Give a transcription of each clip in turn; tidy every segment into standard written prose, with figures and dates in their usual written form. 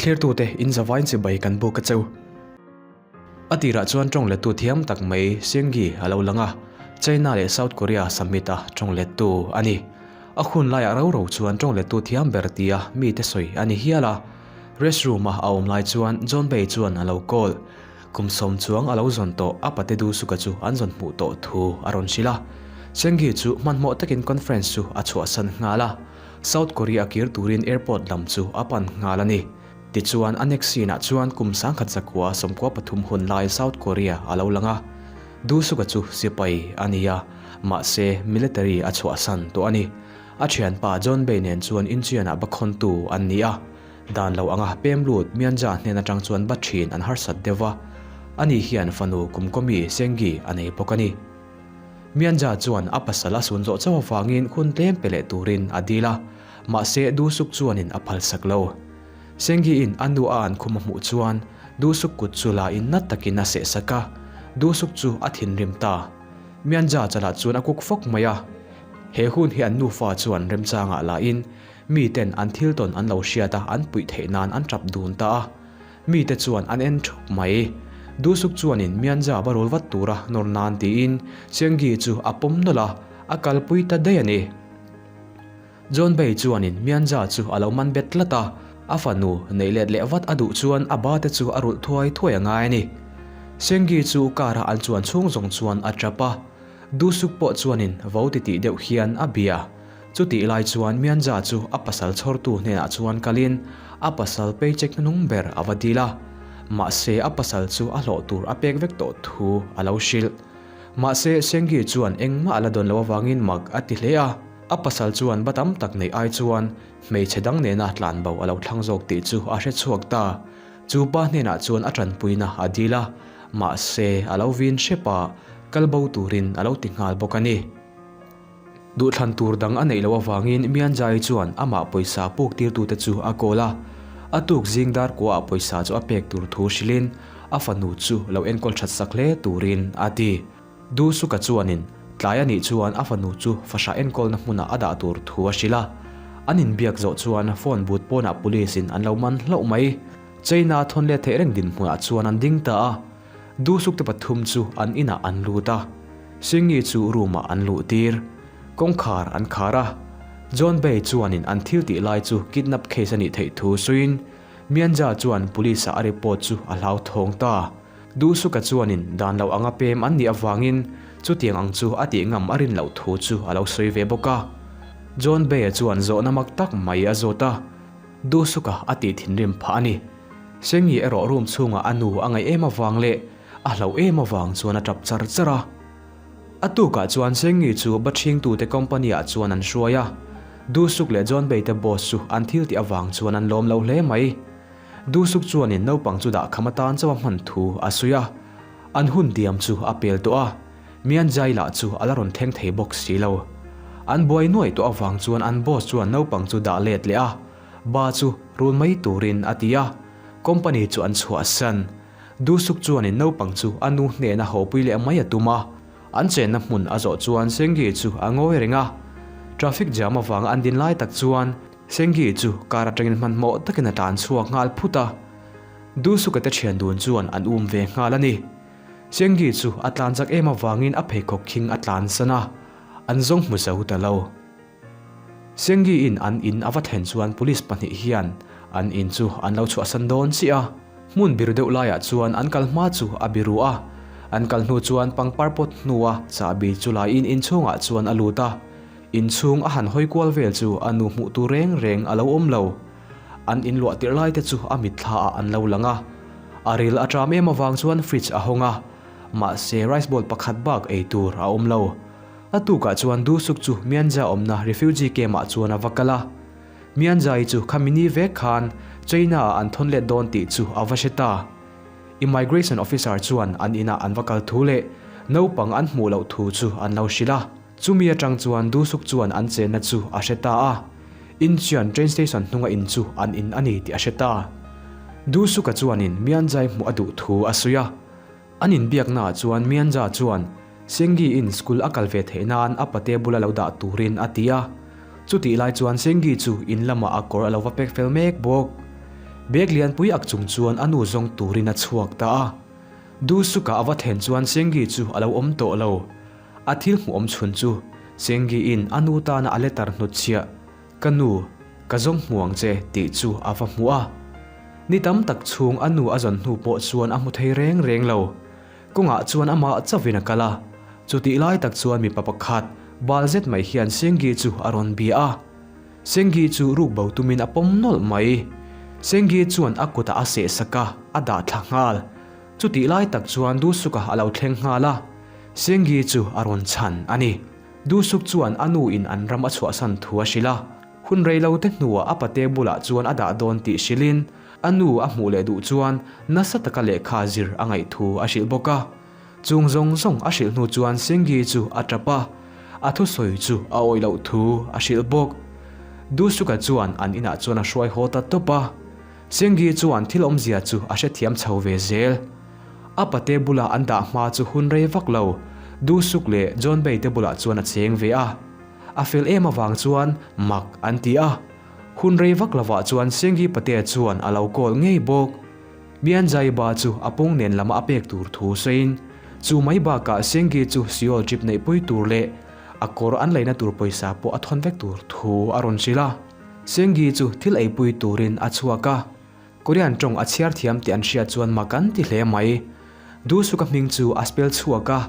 Thlirtute in zavain chibai kan buk a cheu. A tirah chuan tawng lettu thiam tak mai Senggi a lo lang a, China leh South Korea summit a tawng lettu a ni. A hun laiah ro ro chuan tawng lettu thiam ber tia mite sawi a ni hial a. Restroom a a awm lai chuan John Bay chuan a lo call. Kum sawm chuang a lo zawn tawh a pate Dusuka chu an zawn hmuh tawh thu a rawn hrilh a. Senggi chu hmanhmawh takin conference chu a chhuahsan nghal a. South Korea kir turin airport lam chu a pan nghal a ni. Tichuan a next scene ah chuan kum 1943 hun lai South Korea a lo lang a. Dusuka chu sipai a ni a, mahse military a chhuahsan tawh a ni. A thianpa John Bay nen chuan inchianah bakhawntu an ni a. Dan lo anga pem lut Mianja hnen atang chuan ba thin an harsat deuh va, ani hian fanu kumkawmi Sengi a nei bawk a ni. Mianja chuan a pasal a sun zawh chauh avangin hun tlem pe leh turin a dil a, mahse Dusuk chuanin a phalsak lo. Sengi-in a nu a an khum a hmuh chuan Dusuk kut chu la in nat takin a sehsak a, Dusuk chu a thinrim ta. Mianja chalah chuan a kuk fawk mai a. He hun hi an nufa chuan remchangah la in Miten an thil tawn an lo hriat a, an puih theih nan an tap dun ta a. Mite chuan an en thup mai. Dusuk chuanin Mianja va rul vat tura nawr nan tiin Chengi chu a pawm nawlh a, a kalpui ta daih a ni. John Bay chuanin Mianja chu a lo man bet tlat a, a fanu neih let leh vat a duh chuan a ba te chu a rulh thuai thuai a ngai a ni. Chengi chu car a an chuan chhung zawng chuan a tap a, Dusuk pawh chuanin vo titih deuh hian a bia. Chutih lai chuan Mianja chu a pasal chhawrtu hnenah chuan kalin a pasal paycheck hnung ber a va dil a. Mahse a pasal chu a hlawh tur a pek vek tawh thu a lo hrilh. Mahse Sengi chuan engmah a la dawn loh avangin mak a ti hle a. A pasal chuan ba tam tak neih ai chuan hmeichhe dang nena tlanbo a lo thlang zawk tih chu a hre chhuak ta. Chu pa hnenah chuan a tanpuina a dil a, mahse a lo vin hrep a, kalbo turin a lo ti nghal bawk a ni. Duhthlan tur dang a neih loh avangin Mianjai chuan amah pawisa puk tirtute chu a call a. A tuk zing dar kuaah pawisa chu a pek tur thu hrilhin a fanu chu lo enkawl that sak hle turin a ti. Dusuka chuanin tlai a nih chuan a fanu chu fahrah enkawlna hmunah a dah tur thu a hrilh a. An inbiak zawh chuan phone booth pawnah police in an lo man hlauh mai. China thawn let theih reng dinhmunah chuan an ding ta a. Dusukte pathum chu an inah an lut a, Singi chu room-ah an luh tir. Kawngkhar an khar a, John Bay chuanin an thil tih lai chu kidnap case a nih theih thu suiin Mianja chuan police-ah a report chu a hlauthawng ta. Duhsuka chuanin dan lo anga pem an nih avangin chutiang ang chu a tih ngam a rin loh thu chu a lo sawi ve bawk a. John Bay-a chuan zawhna mak tak mai a zawt a, Duhsuka a tih thinrim phah a ni. Sengi erawh room chhungah a nu a ngaih em avang leh a hlauh em avang chuan a tap char char a. A tukah chuan Sengi chu Bathingtute company ah chuan an hruai a. Dusuk leh John Bay te boss chu an thil tih avang chuan an lawm lo hle mai. Dusuk chuanin naupang chu dah kham atan chauh a hman thu a sawi a. An hun diam chu a pel tawh a, Mianjai lah chu a la rawn thleng thei bawk si lo. An buai nuaih tawh avang chuan an boss chuan naupang chu dah let leh a. Ba chu rul mai turin a ti a, company chu an chhuahsan. Dusuk chuanin naupang chu a nu hnena hawpui leh mai a tum a, an chenna hmun a zawh chuan Sengi chu a ngawi reng a. Traffic jam avanga an din lai tak chuan Sengi chu car atangin hmanhmawh takin a tlan chhuak nghal phut a. Dusuka te thian dun chuan an um ve nghal a ni. Sengi chu a tlan chak em avangin a pheikhawk khing a tlansan a, an zawng hmu zo ta lo. Sengi in an in a va thlen chuan police pahnih hian an in chu an lo chhuahsan dawn chiah a, hmun biru deuh laiah chuan an kal hma chu a biru a, an kal hnu chuan pangpar pot hnua chahbi chu laiin inchhungah chuan a lut a, inchhung a han hawi kual vel chu a nu hmuh tur reng reng a lo awm lo. An inluah tirh lai te chu a mitthla ah an lo lang a, a ril a ṭam em avang chuan fridge a hawng a, mahse rice bowl pakhat bak ei tur a awm lo. A tukah chuan Dusuk chu Mianja awmna refugee camp-ah chuan a va kal a. Mianja-i chu khami ni vek khan China-ah an thawn let dawn tih chu a va hre ta. Immigration officer chuan an inah an va kal thu leh naupang an hmuh loh thu chu an lo hrilh a. Chumi atang chuan Dusuk chuan an chenna chu a hre ta a. Incheon train station hnunga in chu an in a ni tih a hre ta. Dusuka chuanin Mianjai hmuh a duh thu a sawi a. An inbiaknaah chuan Mianja chuan Sengi-in school a kal ve theih nan a pate bula lo dah turin a ti a. Chutih lai chuan Sengi chu in lamah a kawr a lo va pek fel mek bawk. Bag lianpui ak chung chuan a nu zawng turin a chhuak ta a. Duhsuka a va thlen chuan Sengi chu a lo awm tawh lo. A thil hmuh awm chhun chu Sengi-in a nu tana a letter hnutchhiah, Ka nu, ka zawng hmu ang che tih chu a va hmu a. Ni tam tak chhung a nu a zawn hnu pawh chuan a hmu thei reng reng lo. Kawngah chuan amah chauhin a kal a. Chutih lai tak chuan mipa pakhat bal zet mai hian Sengi chu a rawn bia a. Sengi chu ruk bo tumin a pawm nawlh mai. Sengi chuan a kutah a seh sak a, a dah thla nghal. Chutih lai tak chuan Duhsuka a lo thleng nghal a, Sengi chu a rawn chhan a ni. Duhsuk chuan a nu in an ram a chhuahsan thu a hrilh a, hun rei lo te hnuah a pate bulah chuan a dah dawn tih hrilhin a nu a hmuh leh duh chuan nasa taka lehkha zir a ngaih thu a hrilh bawk a. Chung zawng zawng a hrilh hnu chuan Sengi chu a tap a, a thusawi chu a awih loh thu a hrilh bawk. Duhsuka chuan an inah chuan a hruai haw ta tawp a. Sengi chuan thil awmzia chu a hrethiam chho ve zel. A pate bula an dah hma chu hun rei vak lo, Duhsuk leh John Bay te bulah chuan a cheng ve a. A fel em avang chuan mak an ti a. Hun rei vak lovah chuan Sengi patea chuan a lo call ngei bawk. Mianjaiba chu a pung nen lama a pek tur thu sawiin, chu mai bakah Sengi chu Seoul trip neihpui tur leh a kawr an leina tur pawisa pawh a thawn vek tur thu a rawn hrilh a. Sengi chu thil eipui turin a chhuak a, Korean tawng a chhiar thiam tih an hriat chuan mak an ti hle mai. Duhsuka hming chu a spell chhuak a,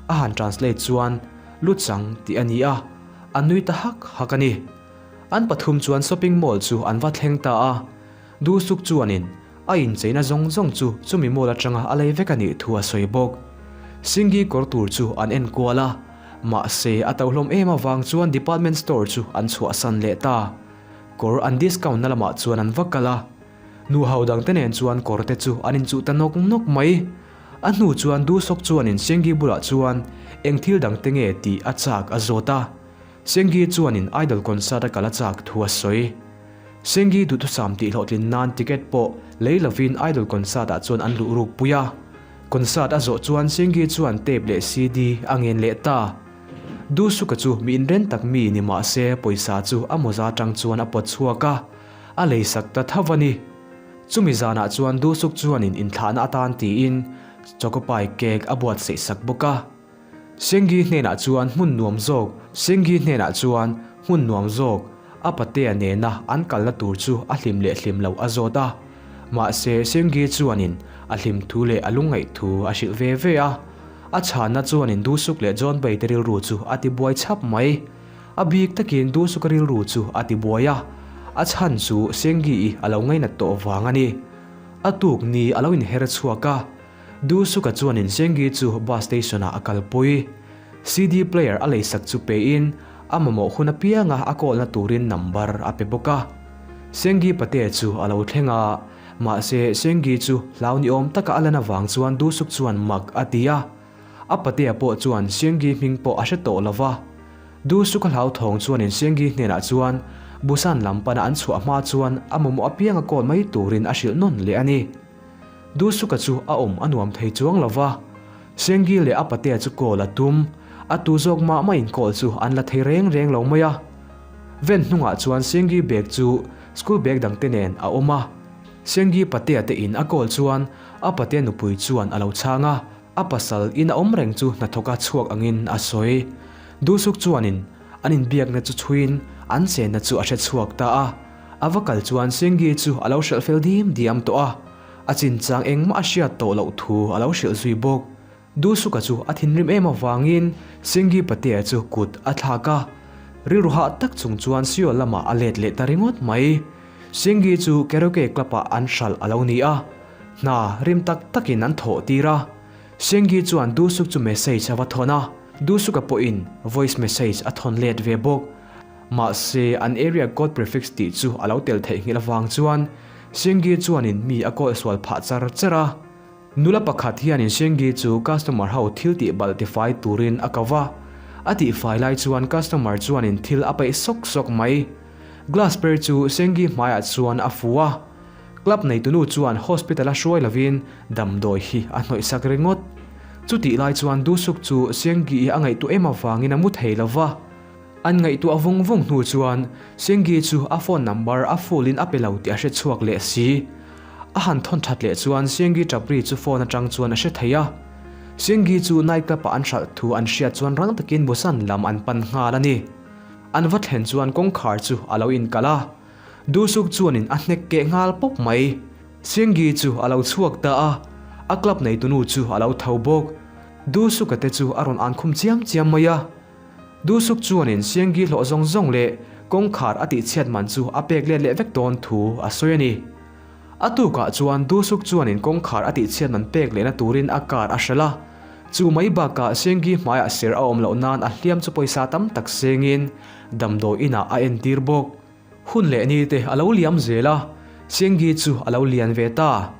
a han translate chuan Luchang tih a ni a, a nui ta hak hak a ni. An pathum chuan shopping mall chu an va thleng ta a, Duhsuk chuanin a incheina zawng zawng chu chumi mall atanga a lei vek a nih thu a sawi bawk. Singi kawr tur chu an en kual a, mahse a tohlawm em avang chuan department store chu an chhuahsan leh ta. Kawr an discount na lamah chuan an va kal a, nu ho dangte nen chuan kawr te chu an inchuh ta nawk nawk mai. A hnu chuan Duhsawk chuanin Sengi bulah chuan eng thil dangte nge tih a chak a zawt a, Sengi chuanin idol concert a kal a chak thu a sawi. Sengi duhthusam tih hlawhtlin nan ticket pawh lei lovin idol concert ah chuan an luh ruk pui a. Concert a zawh chuan Sengi chuan tape leh CD a ngen leh ta. Duhsuka chu mi inren tak mi ni mah se pawisa chu a mawza atang chuan a pawt chhuak a, a leisak ta tho a ni. Chumi zanah chuan Duhsuk chuanin inthlahna atan tiin Chocopai cake a buatsaih sak bawk a. Sengi hnenah chuan hmun nuam zawk Sengi hnenah chuan hmun nuam zawk a patea nena an kalna tur chu a hlim leh hlim loh a zawt a. Mahse Sengi chuanin a hlim thu leh a lungngaih thu a hrilh ve ve a. A chhanna chuanin Dusuk leh John Bay te rilru chu a ti buai chhap mai. A bik takin Dusuka rilru chu a ti buai a, a chhan chu Sengi-i a lo ngainat tawh vang a ni. A tuk ni a lo inher chhuak a, Dusuka chuanin Sengi chu bus station-ah a kalpui. CD player a leisak chu pein a mamawh hun apianga a call-na turin number a pe bawk a. Sengi pate chu a lo thleng a, Mahse, Sengi chu hlau ni awm taka a lan avang chuan Dusuk chuan mak a ti a. A patea pawh chuan Sengi hming pawh a hre tawh lo va. Dusuk a hlauthawng chuanin Sengi hnenah chuan Busan lam pana an chhuah hma chuan a mamawh apianga call mai turin a hrilh nawn leh a ni. Dusuka chu a awm a nuam thei chuang lo va. Sengi leh a patea chu call a tum. A tu zawk mah mah in call chu an la thei reng reng lo mai a. Ven hnungah chuan Sengi bag chu School bag dangte nen a awm a. Sengi patea te in a call chuan a patea nupui chuan a lo chhang a, a pasal in a awm reng chu hnathawk a chhuak angin a sawi. Duhsuk chuanin an inbiakna chu chhuiin an chenna chu a hre chhuak ta a. A va kal chuan Sengi chu a lo hrelh fel dim diam tawh a, a chinchang engmah a hriat tawh loh thu a lo hrilh zui bawk. Duhsuka chu a thinrim em avangin Singi Patea chu kut a thlak a, rilru hah tak chung chuan Seoul lamah a let leh ta ringawt mai. Singi chu karaoke club ah an hralh a lo ni a, hna rim tak takin an thawh tir a. Singi chuan Duhsuk chu message a va thawn a, Duhsuka pawhin voice message a thawn let ve bawk. Mahse, an area code prefix tih chu a lo tel theihnghilh avang chuan Singi chuanin mi a call sual phah char char a. Nula pakhat hianin Shengi chu customer ho thil tih balh tifai turin a ko va, a tihfai lai chuan customer chuanin thil a peih sawk sawk mai. Glass per chu Shengi hmaiah chuan a fu a, club neitunu chuan hospital a hruai lovin damdawi hi a hnawihsak ringawt. Chutih lai chuan Dusuk chu Shengi-i a ngaihtuah em avangin a mu thei lo va. An ngaihtuah vung vung hnu chuan Shengi chu a phone number a full in a pe lo tih a hre chhuak leh si. A han thawn that leh chuan Seunggi tap ri chu phone atang chuan a hre thei a. Seunggi chu night club ah an hralh thu an hriat chuan rang takin Busan lam an pan nghal a ni. An va thlen chuan kawngkhar chu a lo inkalh a. Dusuk chuanin a hnek keh nghal pawp mai. Seunggi chu a lo chhuak ta a, a club neitunu chu a lo tho bawk. Dusuka te chu a rawn an khum chiam chiam mai a. Dusuk chuanin Seunggi hlawh zawng zawng leh kawngkhar a tihchhiat man chu a pek let leh vek dawn thu a sawi a ni. A tukah chuan Dusuk chuanin kawngkhar a tihchhiat man pek lehna turin a car a hralh a. Chu mai bakah Seunggi hmaiah ser a awm loh nan a hliam chu pawisa tam tak sengin damdawi inah a entir bawk. Hun leh ni te a lo liam zel a, Seunggi chu a lo lian ve ta.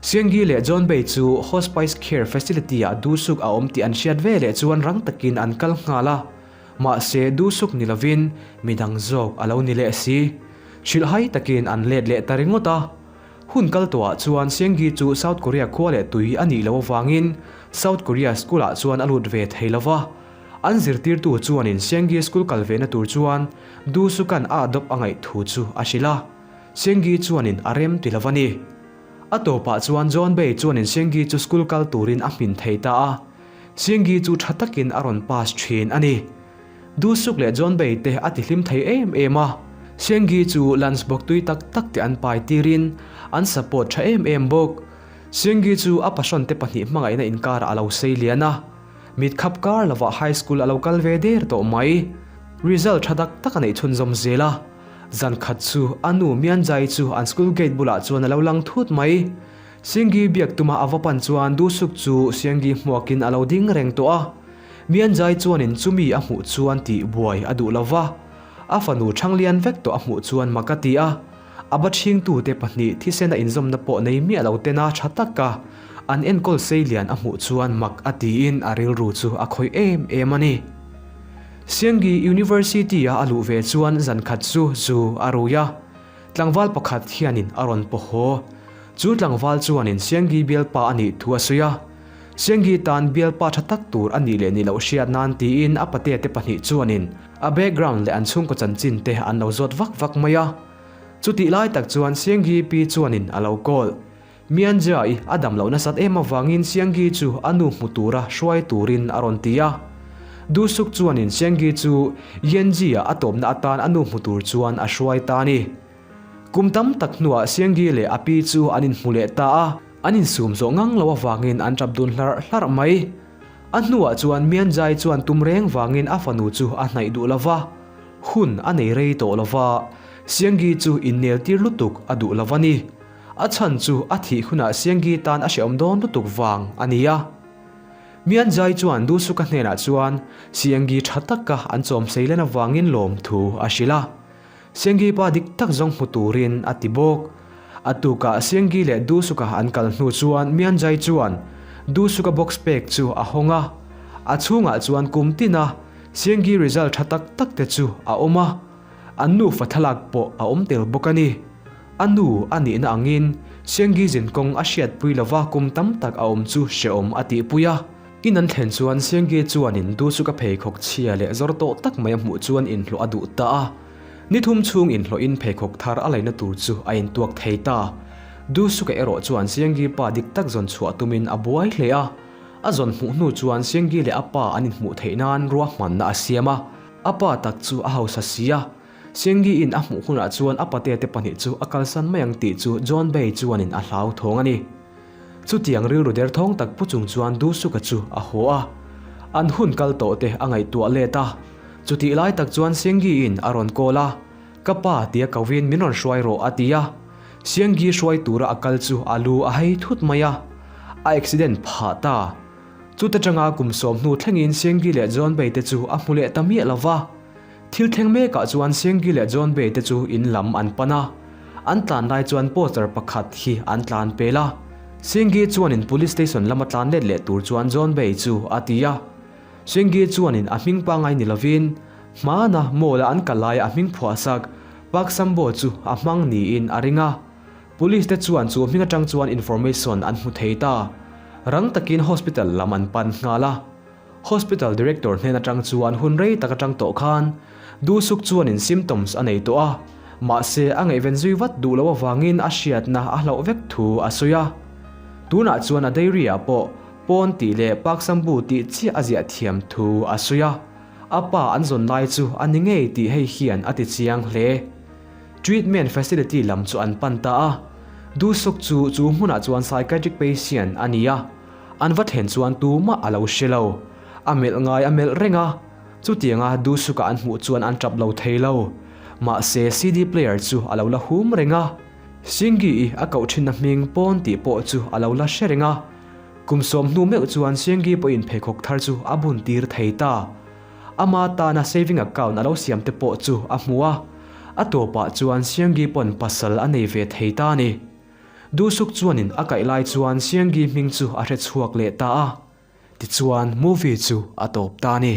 Seunggi leh John Bay chu Hospice Care Facility-ah Dusuk a awm tih an hriat ve leh chuan rang takin an kal nghal a. Mahse Dusuk ni lovin midang zawk a lo ni leh si. Hrilhhai takin an let leh ta ringawt a. Hun kal tawhah chuan Seunggi chu South Korea khua leh tui a nih loh avangin South Korea school-ah chuan a lut ve thei lo va. An zirtirtu chuanin Seunggi school kal vehna tur chuan Dusuka'n a adopt a ngaih thu chu a hrilh a. Seunggi chuanin a rem ti lo va ni. A tawpah chuan John Bay chuanin Seunggi chu school kal turin a hmin thei ta a. Seunggi chu tha takin a rawn pass thin a ni. Dusuk leh John Bay te a tihlim thei em em a. Seunggi chu lunch box tui tak tak te an pai tirin an support tha em em bawk. Seunggi chu a passion te pahnih hmangaihna inkarah a lo sei lian a. Mit khap kar lovah high school a lo kal ve der tawh mai. Result tha tak tak a neih chhunzawm zel a. Zan khat chu a nu Mianjai chu an school gate bulah chuan a lo lang thut mai. Singi biak tuma a va pan chuan Dusuk chu Siangi hmuakin a lo ding reng tawh a. Mianjai chuanin chumi a hmuh chuan tih buai a duh lo va. A fanu Thanglian vek tawh a hmuh chuan mak a ti a. A ba chhingtute pahnih thisena inzawmna pawh nei miah lo tena tha taka an enkawl seilian a hmuh chuan mak a tiin a rilru chu a khawih em em a ni. Siangi University-a a luh ve chuan zan khat chu zu a rui a, tlangval pakhat hianin a rawn paw haw. Chu tlangval chuanin Siangi bialpa a nih thu a sawi a, Siangi tan bialpa tha tak tur a nih leh nih loh hriat nan tiin a patea te pahnih chuanin a background leh an chhungkaw chanchin te an lo zawt vak vak mai a. Chutih lai tak chuan Siangi pi chuanin a lo call. Mianjia-i a dam loh nasat em avangin Siangi chu a nu hmu tura hruai turin a rawn ti a. Dusuk chuanin Siangi chu Yanji-a a tawpna atan a nu hmu tur chuan a hruai ta a ni. Kum tam tak hnuah Siangi leh a pi chu an inhmu leh ta a, an insum zawh ngang lo avangin an tap dun hlarh hlarh mai. A hnuah chuan Mianjai chuan tum reng vangin a fanu chu a hnaih duh lo va. Hun a nei rei tawh lo va, Siangi chu innel tir lutuk a duh lo va ni. A chhan chu a thih hunah Siangi tan a hrehawm dawn lutuk vang a ni a. Mianjai chuan Dusuka hnenah chuan Siangi tha taka an chawm seilen avangin lawmthu a hrilh a. Siangi pa dik tak zawng hmu turin a ti bawk. A tukah Siangi leh Dusuka an kal hnu chuan Mianjai chuan Dusuka box pek chu a hawng a. A chhungah chuan kum tina Siangi result tha tak tak te chu a awm a, an nufa thlalak pawh a awm tel bawk a ni. A nu a nihna angin Siangi zinkawng a hriatpui lova kum tam tak a awm chu hrehawm a tihpui a. In an thlen chuan Siangi chuanin Dusuka pheikhawk chhia leh zawr tawh tak mai a hmuh chuan inhlawh a duh ta a. Ni thum chhung inhlawhin pheikhawk thar a leina tur chu a intuak thei ta. Dusuka erawh chuan Siangi pa dik tak zawn chhuah tumin a buai hle a. A zawn hmuh hnu chuan Siangi leh a pa an inhmuh theih nan ruahmanna a siam a, a pa tak chu a hausa si a. Siangi-in a hmuh hunah chuan a patea te pahnih chu a kalsan mai ang tih chu John Bay chuanin a hlauthawng a ni. Chutiang rilru derthawng tak pu chung chuan Dusuka chu a haw a, an hun kal tawh te a ngaihtuah let a. Chutih lai tak chuan Siangi-in a rawn call a, Ka pa tia kovin min rawn hruai rawh a ti a. Siangi hruai tura a kal chu a lu a hei thut mai a, a accident phah ta. Chuta tanga kum sawm hnu thlengin Siangi leh John Bay te chu a hmu leh ta miah lo va. Thil thleng mekah chuan Siangi leh John Bay te chu in lam an pan a. An tlan lai chuan poster pakhat hi an tlan pel a. Siangi chuanin police station lama tlan let leh tur chuan John Bay chu a ti a. Siangi chuanin a hming pangai ni lovin Hmana mall a an kal laia a hming phuahsak Park Sambo chu a hmang niin a ring a. Police te chuan chu hming atang chuan information an hmu thei ta. Rang takin hospital lam an pan nghal a. Hospital director hnen atang chuan hun rei tak atang tawh khan Dusuk chuanin symptoms a nei tawh a. Mahse, a ngaihven zui vat duh loh avangin a hriatna a hlauh vek thu a sawi a. Tunah chuan a diary-ah pawh pawn tih leh Park Sambu tih chiah a ziah thiam thu a sawi a. A pa an zawn lai chu a ni ngei tih hei hian a ti chiang hle. Treatment facility lam chu an pan ta a. Dusuk chu chu hmunah chuan psychiatric patient a ni a. An va thlen chuan tumah a lo hre lo. A melh ngai a melh reng a. Chutianga Dusuka an hmuh chuan an tap lo thei lo. Mahse CD player chu a lo la hum reng a. Singi-i a koh thinna hming pawn tih pawh chu a lo la hre reng a. Kum sawm hnu meuh chuan Singi pawhin pheikhawk thar chu a bun tir thei ta. Ama tana saving account a lo siam te pawh chu a hmu a. A tawpah chuan Singi pawn pasal a nei ve thei ta a ni. Dusuk chuanin a kaih lai chuan Singi hming chu a hre chhuak leh ta a. Tichuan movie chu a tawp ta a ni.